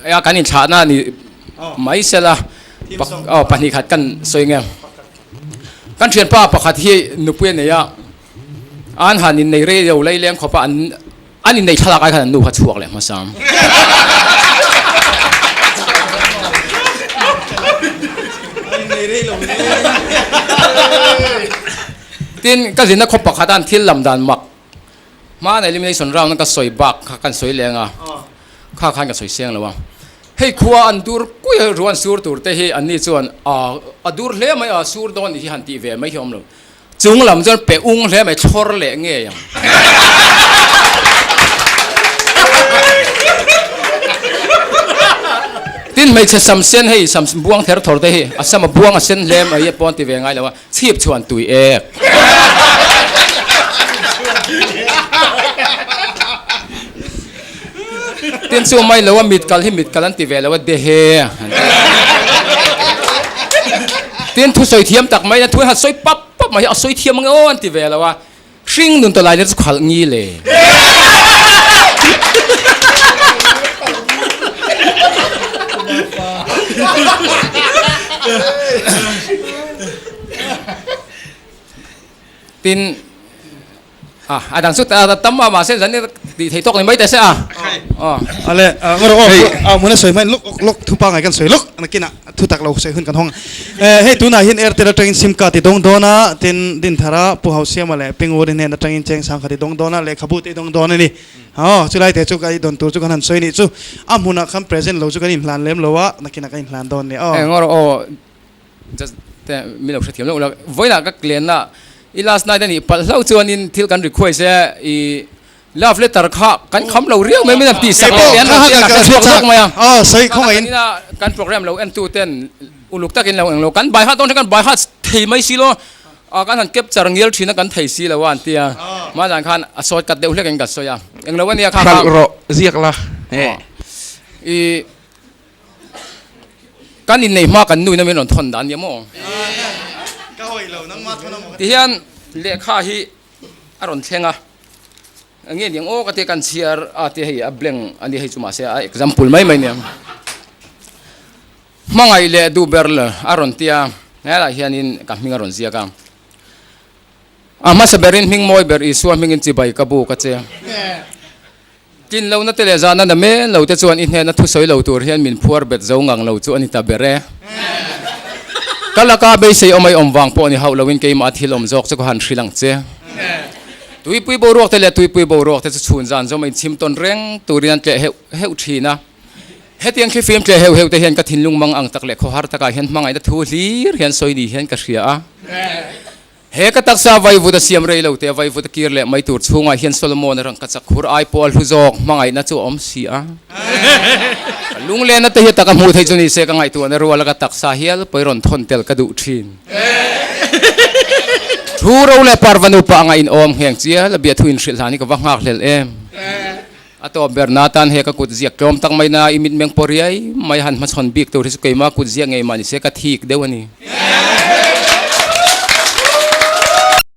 a kan inthlahna ni mai sela aw pahnih khat kan sawi nge kan thianpa pakhat hi nupui a nei a an han innei rei lo lei leng khawp a an an innei thlalak ai khan an nu kha chhuak leh hmasa tin ka zinna khawp pakhat a an thil lam dan mak Hmana elimination round a ka sawi bak kha kan sawi leng a, kha khan ka sawi seng lo a. Hei khua an dur kui a, ruan sur tur te hi an ni chuan a a dur hle mai a, sur dawn nih hi han tih ve mai hi a awm lo. Chung lam chuan pe ung hle mai, thlawr leh ngei ang. Tin hmeichhe sam sen hei sam buang ther thawr te hi a sam a buang a sen hle mai a pawn ti ve ngai lo a. Chhip chhuan tui ek. Tin chu mai lo a mit kal hi mit kal an ti ve lo a dehe an ti. Tin thusawi thiam tak mai a thu han sawi pap pap mai hi a sawi thiam ang e aw an ti ve lo a. Hring nun tawlai nen chu khalh ngi le. Tin a a dang chu ta tam a mahse zan tih thei tawk ni mai ta se a. Ale ngawr aw a hmuna sawi hmain lawk lawk thu pangai kan sawi lawk nakinah thu tak lo sawi hun kan hawng. Hei tunah hian Airtel atangin sim card i dawng dawn a, tin Dinthara Pu Hausiama leh Pinguri hnen atangin cheng sangkhat i dawng dawn a, lehkhabu te i dawng dawn a ni. Aw, chulai te chu ka i dawn tur chu kan han sawi nih chu. A hmunah khan present lo chu kan inhlan lem lo a, nakinah kan inhlan dawn ni aw. Eng rawh aw, just te min lo hrethiam loh la, vawiinah ka clean a, i last night a nih palh hlauh chuanin thil kan request e, i Love letter kha kan kham lo riau mai min an tih sak leh an rawn ti a ka hre chhuak zawk mai a. Aw sawi khawngaih in. Kan program lo en tu ten uluk takin lo englo kan by heart dawn hian kan by heart thei mai si lo a kan han capture ngial thin a kan thei si lo a an ti a mahzan khan a short cut deuh hlek in ka sawi a englo ania kha Hralh rawh ziak la he. I kan innei hma kan nuin a min rawn thawn dan nia maw. Ka hawi lo nangma thawn a maw. Tihian lehkha hi a rawn thleng a enge niang aw ka tia kan chhiar a tia hei a blank a nia hei chu mahse a example mai mai nia hmangaih leh duh ber a rawn tia helaiah hianin ka hming a rawn ziak a a hmasa berin hming mawi ber Isua hmingin chibai ka bu ka che tlin lohna te leh zahna na men lo te chuan i hnena thusawi lo tur hian min phuar bet zo ngang lo chu a ni ta ber e. Ka laka beisei awm ai awm vang pawh ni hauh loin keimah thil awm zawk chu ka han hrilh ang che. Tuipui boruak te leh tuipui boruak te chu chhun zan zawm a inchhim tawn reng turin an tleh heuh heuh thin a. Hetiang thlifim tleh heuh heuh te hian ka thinlung mang ang tak leh khawhar takah hian hmangaihna thu hlir hian sawi ni hian ka hria a. He ka taksa vaivut a siam rei lo te, vaivut a kir leh mai tur chhungah hian Solomon-a rang ka chak khur ai pawh a hlu zawk hmangaihna chu a awm si a. Ka lunglena te hi taka hmuh theih chu ni se ka ngaihtuahna ruala ka taksa hial pawi rawn thawn tel ka duh thin. Thu ro leh parva nupa anga inawm ngheng chial a biathu inhrilh hlan hi ka va nghak hlel em. A tawp ber na tan he ka kut ziak tlawm tak mai na i mitmeng pawh riai mai han hmachhawn bik tur hi chu keimah kut ziak ngei mah ni se ka thik deuh a ni.